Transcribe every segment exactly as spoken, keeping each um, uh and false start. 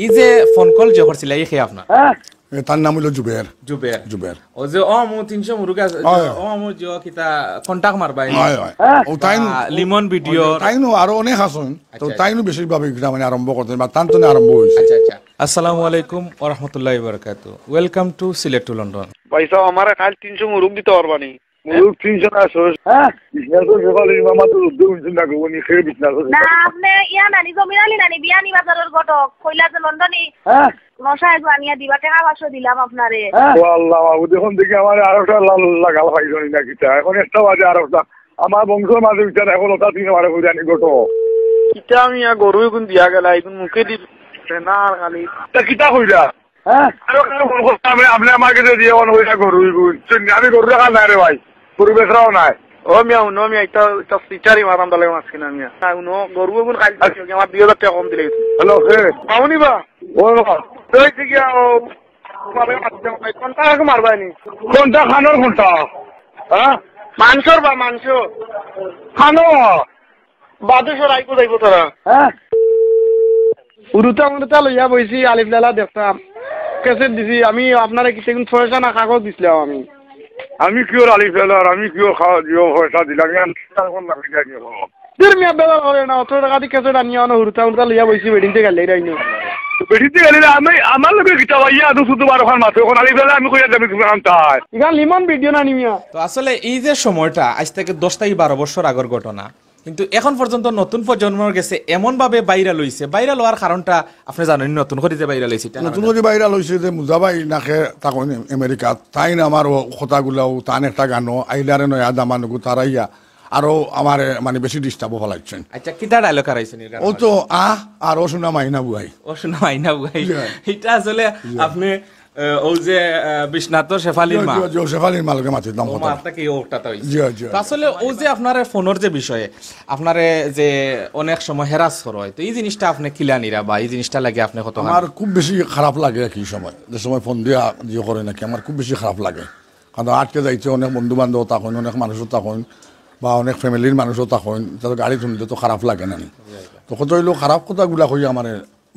এই যে phone call যে করছিলা, এই কে আপনার? এ, তার নাম অইলো জুবের। জুবের। জুবের। ও যে ও আমু তিনশো মুরুগ আছে, হয়, হয়। ও আমু যে কিতা কন্টাক্ট মারবায়। হয়, হয়। ও তাইন আহ, লিমন ভিডিও। তাইনও আরো অনেক আছইন। তো আচ্ছা, আচ্ছা। তাইনও বিশেষভাবে এটা মানে আরম্ভ করছইন বা তান তনে আরম্ভ অইছে। আচ্ছা, আচ্ছা। আসসালামু আলাইকুম ওয়া রাহমাতুল্লাহি ওয়া বারাকাতুহু। Welcome to Sylhet to London। ভাই সাহেব, আমারে কাইল তিনশো মুরুগ দিতা পারবানি? মুরুগ তিনশো না, ছয়শো। হ্যাঁ? বিশ্বনাথ শেফালির মামা তো রুদ্র উঠছেন না গো, উনি খেয়ে বিশ্বনাথ শেফালি। না, আপনে ইয়া নানি, জমির আলী নানি, বিয়ানীবাজারর ঘটক, কইলা যে লন্ডনি। হ্যাঁ? নশা এগু আনিয়া দিবা, টেকা পাঁচশো দিলাম আপনারে। হ্যাঁ? ও আল্লাহ, বাবু, দেখুন দেখি আমার আরো একটা লাল লাগাল পাইছনি না কিতা। এখন একটা বাজে আরো একটা। আমার বংশর মাঝে বিচার এখন ওটা থেকে আমার বুঝানি ঘটক। কিতা আমি আর গরু এগুন দিয়া গেলা, এগুন মুখে দি না আর খালি। তা কিতা কইলা? হ্যাঁ? আরো কারো ফোন করতে হবে, আপনি আমার কাছে দিয়ে অন হইয়া গরু এগুন। আমি গরু রাখা নাই রে ভাই, গরু বেচরাও নাই। ও মিয়া, হুনো মিয়া, এটা, এটা সিটারি মারাম দালে মাছ কিনা মিয়া। না, হুনো, গরু এগুন খাইল আচ্ছা। আমার দুই হাজার টাকা কম দিলে। হ্যালো, কে? পাওনি বা? ও বাবা। তুই ঠিক আছে, ও, বাবা, মারতে হবে। কোনটা আগে মারবানি? কোনটা খানোর কোনটা? হ্যাঁ? মাংসর বা মাংস? খানো। বাদে সরাই কোথায় কোথায়? হ্যাঁ? উরুতা উরুতা লইয়া বইছি, আলিফ লালা দেখতাম। ক্যাসেট দিছি, আমি আপনারে কিছু পয়সা না কাগজ দিছিলাম আমি। আমি কিওর আলিফ লালার, আমি কিওর খাওয়া দিও পয়সা দিলাম, আমি আর এখন না কইয়া নিয়ে বলো। দূর মিয়া, বেলা করে না, অত টাকা দি ক্যাসেট আনিয়া অনো হুরুতা হুরুতা লইয়া বইছি, বেটিনতে গেলে রাইনো। বেটিনতে গেলে না, আমি, আমার লগে কিতা ভাইয়া, আদু শুধু বারো খান মাত্র, এখন আলিফ লালা আমি কইয়া যাবি তুমি আনতায়। ইখান লিমন ভিডিও না নি মিয়া। তো আসলে এই যে সময়টা, আজ থেকে দশ থেকে বারো বছর আগর ঘটনা, কিন্তু এখন পর্যন্ত নতুন প্রজন্মর গেছে এমন ভাবে ভাইরাল হইছে। ভাইরাল হওয়ার কারণটা আপনি জানেন, নতুন করে যে ভাইরাল হইছে, এটা নতুন কারণটা? করে ভাইরাল হইছে যে মুজাভাই নাকে তখন আমেরিকা, তাইন আমার ও কথাগুলাও, তান একটা গানো, আইলারে নয়া দামানগু তারাইয়া, আরো আমার মানে বেশি ডিস্টার্বও ফালাইছেন। আচ্ছা, কিতা ডায়লগ আর আইছেন এর গানো? ও তো আহ, আর ও শোনা মাইনা বুয়াই। ও শোনা মাইনা বুয়াই। জি। এটা আসলে জি। আপনি আহ, ও যে, আহ, বিশ্বনাথ শেফালির জি, মা। জি, জি, ও শেফালির মা লগে মাতিতাম ও কথা। মার থাকি ও উঠাতা হইছে। জি, জি। তো আসলে ও যে আপনার ফোনর যে বিষয়ে, আপনারে যে অনেক সময় হেরাস করা হয়, তো এই জিনিসটা আপনি কিলা নিরা বা এই জিনিসটা লাগে আপনি কত আমার খুব বেশি খারাপ লাগে আর কি সময়, যে সময় ফোন দিয়া ইয়ে করে নাকি, আমার খুব বেশি খারাপ লাগে। কারণ আটকে যাইতে অনেক বন্ধু বান্ধব তখন, অনেক মানুষও তখন, বা অনেক ফ্যামিলির মানুষও তখন, তাদের গাড়ি শুনতে তো খারাপ লাগে না নি। তো কত হইলেও খারাপ কথাগুলা কই আমার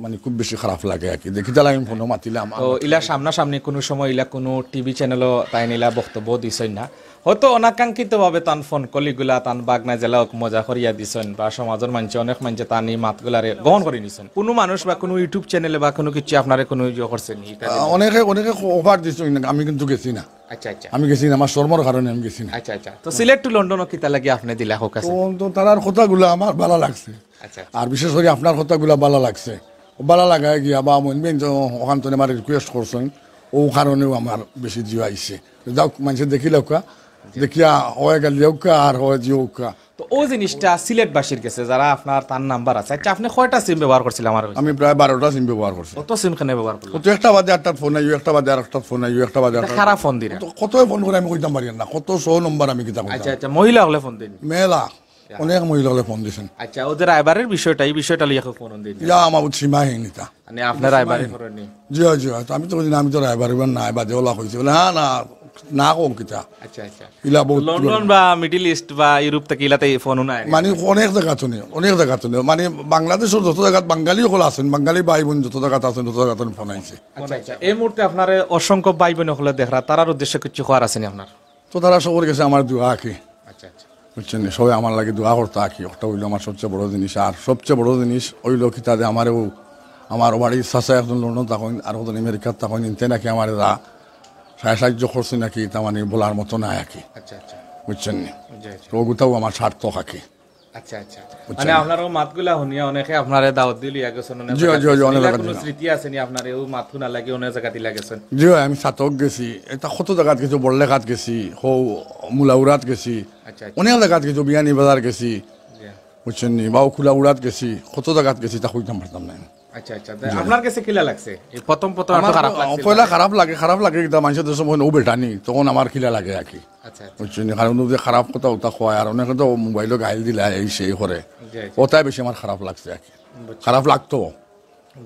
মানে খুব বেশি খারাপ লাগে আর কি। দেখি তাহলে আমি ফোনও মাতিলাম। তো ইলা সামনাসামনি কোনো সময় ইলা কোনো টিভি চ্যানেলও তাইন ইলা বক্তব্য দিছইন না। হয়তো অনাকাঙ্ক্ষিতভাবে তান ফোন কলিগুলা, তান বাগনা জেলা হোক মজা করিয়া দিছইন বা সমাজর মানষে, অনেক মানষে তান এই মাতগুলারে গ্রহণ করি নিছইন। কোনো মানুষ বা কোনো YouTube চ্যানেলে বা কোনো কিছু আপনারে কোনো ইয়ে করছে নি? আহ, অনেকে, অনেকে অফার দিছইন, আমি কিন্তু গেছি না। আচ্ছা, আচ্ছা। আমি গেছি না, আমার শরমর কারণে আমি গেছি না। আচ্ছা, আচ্ছা। তো সিলেট to লন্ডনও কিতা লাগে আপনি দিলা হোক আছে? তো, তো তারার কথাগুলা আমার ভালা লাগছে। আচ্ছা, আচ্ছা। আর বিশেষ করে আপনার কথাগুলা ভালা লাগছে। ভালা লাগায় গিয়া বা মইন বেইন তো ওখান থেকে আমার রিকোয়েস্ট করছইন, ও কারণেও আমার বেশি জিও আইছে। যাউক, মানষে দেখিলাউক্কা, দেখিয়া হয় গালিয়াউক্কা আর হয় জিওউক্কা। তো ও জিনিসটা সিলেটবাসীর গেছে, যারা আপনার তার নাম্বার আছে। আচ্ছা, আপনি কয়টা সিম ব্যবহার করছিলেন আমার কাছে? আমি প্রায় বারোটা সিম ব্যবহার করছি। কত সিম কেনে ব্যবহার করলেন? কত একটা বাদে আটটাত ফোন আইও, একটা বাদে আরেকটাত ফোন আইও, একটা বাদে এটা আরেকটাত। খারাপ ফোন দিরা। কত, কত ফোন করে আমি কইতাম পারি না, কত শো নম্বর আমি কিতা কইতাম। আচ্ছা, আচ্ছা, মহিলা হলে ফোন দেন। মেলা। অনেক মহিলা হলে ফোন দিছেন। আচ্ছা, ওদের রায়বারের বিষয়টা, এই বিষয়টা লইয়া কেউ ফোন দেন? ইয়া, আমার সীমাহীন এটা। মানে, আপনার রায়বারে সীমাহীন। করেনি? জি, জি, তো আমি তো কই না, আমি তো রায়বারে না, বাদে ওলা কইছে। বলে, "না, না, না কম কিতা।" আচ্ছা, আচ্ছা। ইলা বহুত লন্ডন বা মিডল ইস্ট বা ইউরোপ থেকে ইলাতে ফোন নাই? মানে, অনেক জায়গা তো নেই, অনেক জায়গা তো নেই। মানে, বাংলাদেশের যত জায়গাত বাঙালি সকল আছেন, বাঙালি ভাই বোন যত জায়গাত আছেন, তত জায়গাত ফোন আইছে। আচ্ছা, আচ্ছা। এই মুহূর্তে আপনার অসংখ্য ভাই বোন সকলে দেখরা, তারার উদ্দেশ্যে কিছু কওয়ার আছে নি আপনার? তো তারা সবার গেছে আমার দোয়া আর কি। আচ্ছা, আচ্ছা। বুঝছেন নি? সবাই আমার লাগি দোয়া করতা আর কি। ওটা হইলো আমার সবচেয়ে বড় জিনিস। আর সবচেয়ে বড় জিনিস হইলো কি, তাদের আমারেও, আমার বাড়ির চাচা একজন লন্ডন থাকইন, আর একজন আমেরিকাত থাকইন, ইনতে নাকি আমার এরা সাহায্য করছে নাকি, তা মানে বলার মতো নাই আর কি। আচ্ছা, আচ্ছা। বুঝছেন নি? জি, জি। তো ওগুতাও আমার সার্থক আর কি। আচ্ছা, আচ্ছা। বুঝছেন? মানে, আপনার ও মাতগুলা শুনিয়া অনেকে আপনারে দাওয়াত দিল ইয়া গেছেন, অনেক জি, জায়গাত জি, জি, গেছেন। অনেক এগুলা জায়গাত কোনো গেছেন। স্মৃতি আছে নি আপনার, ও মাত শুনা লাগে অনেক জায়গাত ইলা গেছেন? জি, আমি সাতক গেছি, এটা কত জায়গাত গেছি, বড়লেখাত গেছি, হৌ মুলাউরাত গেছি, আচ্ছা, আচ্ছা। অনেক জায়গাত গেছি, বিয়ানীবাজার গেছি, জি। বুঝছেন নি, বা কুলাউড়াত গেছি, কত জায়গাত গেছি, তা কইতাম পারতাম না। আচ্ছা, আচ্ছা। জি। আপনার কাছে কিলা লাগছে? এই প্রথম প্রথম আমার একটু খারাপ লাগছিল? পয়লা খারাপ লাগে, খারাপ লাগে, এটা মানুষের দেশে মনে হয় ও বেটা নেই, তখন আমার কিলা লাগে আর কি। আচ্ছা, আচ্ছা। বুঝছেন নি? কারণ ও যে খারাপ কথা ওটা কয়, আর অনেকে তো মোবাইলো গাইল দিলা, এই সেই করে। জি, জি। ওটাই বেশি আমার খারাপ লাগছে আর কি। বুঝছি। খারাপ লাগতো।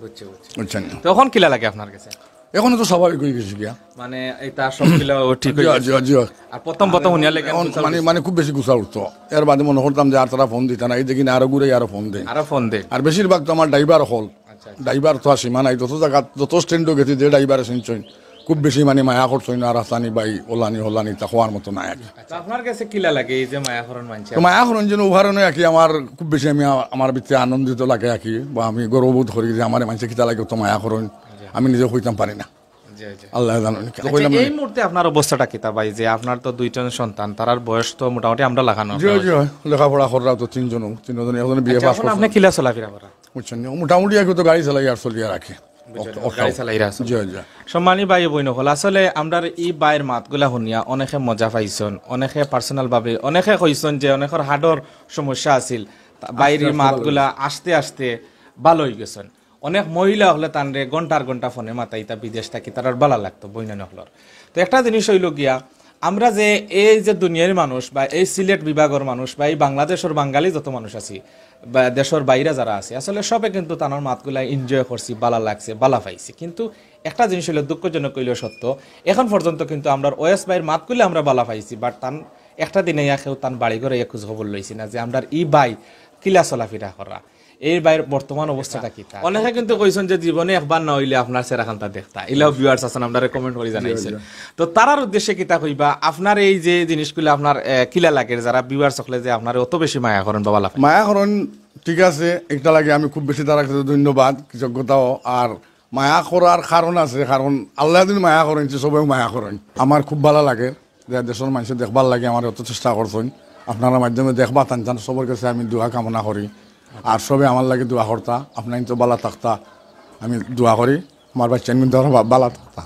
বুঝছি, বুঝছি। বুঝছেন নি? তো এখন কিলা লাগে আপনার কাছে? এখন তো স্বাভাবিক হয়ে গেছি গিয়া। মানে, এটা সব কিলা ও ঠিক হয়ে জি, গেছে? জি, জি। আর প্রথম প্রথম শুনিয়া লাগে এখন গুছা মানে, উঠছে। মানে খুব বেশি গুছা উঠতো। এর বাদে মনে করতাম যে আর তারা ফোন দিতা না, এই দেখি না আরো ঘুরে আরো ফোন দেয়। আরো ফোন দেয়। আর বেশিরভাগ তো আমার ড্রাইভার হল। আচ্ছা। ড্রাইভার তো আর সীমা নাই, যত জাগাত যত স্ট্যান্ডও গেছি, যে ড্রাইভারে চিনছইন, খুব বেশি মানে মায়া করছইন, আর আসানি ভাই ওলানি হলানি তা কওয়ার মতো নাই আর কি। তো আপনার কাছে কিলা লাগে এই যে মায়া করইন মানষে? তো মায়া করইন যেন উদাহরণে আর কি, আমার খুব বেশি আমি আ-, আমার ভিতরে আনন্দিত লাগে আর কি, বা আমি গর্ববোধ করি যে আমার মানষে কিতা লাগে, অত মায়া করইন, আমি নিজেও কইতাম পারি না। জি, জি। আল্লাহ জানইন। তো আচ্ছা, কইলাম এই আমি। মুহূর্তে আপনার অবস্থাটা কিতা ভাই, যে আপনার তো দুইজন সন্তান, তারার বয়স তো মোটামুটি আমরা লাগানো? জি, জি, লেখাপড়া কররা তো তিনজন, তিনজন এখন বিএ আচ্ছা, পাস এখন করছে। আপনি কিলা চলাফেরা করা? বুঝছেন নি? মোটামুটি আর কি তো গাড়ি চালাই আর চলিয়া রাখি। গাড়ি চালাইরা আছেন। জি, জি। সম্মানী ভাই ও বইন অকল, আসলে আমরার ই ভাইর মাতগুলা হুনিয়া অনেকে মজা পাইছইন, অনেকে পার্সোনাল ভাবে অনেকে কইছইন যে অনেকর হার্টর সমস্যা আছিল, তা ভাইর ই আস্তে আস্তে মাতগুলা আস্তে আস্তে ভালা অইগেছইন। অনেক মহিলা অকলে তানরে ঘন্টার ঘন্টা ফোনে মাতাইতা বিদেশ থাকি, তারার ভালা লাগতো বইনান অকলর। তো একটা জিনিস অইলো গিয়া, আমরা যে এই যে দুনিয়ার মানুষ বা এই সিলেট বিভাগর মানুষ বা এই বাংলাদেশর বাঙালি যত মানুষ আছি বা দেশর বাইরে যারা আছি, আসলে সবে কিন্তু তানর মাতগুলা এনজয় করছি, ভালা লাগছে, ভালা পাইছি। কিন্তু একটা জিনিস অইলো, দুঃখজনক অইলেও সত্য, এখন পর্যন্ত কিন্তু আমরার ওয়েস ভাইর মাতগুলা আমরা ভালা পাইছি, বাট তান একটা দিনে ইয়া কেউ তান বাড়ি ঘরে ইয়া খোঁজ খবর লইছি না যে আমরার ই ভাই কিলা চলাফিরা করা, এই ভাইর বর্তমান অবস্থাটা কিতা। অনেকে কিন্তু কইছইন যে জীবনে একবার না অইলে আপনার চেহারাখানটা দেখতা, ইলাও ভিউয়ার্স আছইন, আমরারে কমেন্ট করি জানাইছইন। তো তারার উদ্দেশ্যে কিতা কইবা, আপনার এই যে জিনিসগুলা আপনার, এ, কিলা লাগের, যারা ভিউয়ার্স অকলে যে আপনারে অত বেশি মায়া করইন বা ভালা পাইন? মায়া করইন, ঠিক আছে, একটা লাগে আমি খুব বেশি তারার কাছে ধন্যবাদ, কৃতজ্ঞতাও। আর মায়া করার কারণ আছে, কারণ আল্লাহ যদি মায়া করইন, সবেউ মায়া করইন। আমার খুব ভালা লাগে যে দেশর মানষে দেখবার লাগি আমারে অত চেষ্টা করছইন, আপনারার মাধ্যমে দেখবা, তান তান সবর কাছে আমি দোয়া কামনা করি। আর সবে আমার লাগি দোয়া করতা, আপনারা তো ভালা থাকতা, আমি দোয়া করি আমার বাচ্চাইন কিন্তু আরো ভা-, ভালা থাকতা।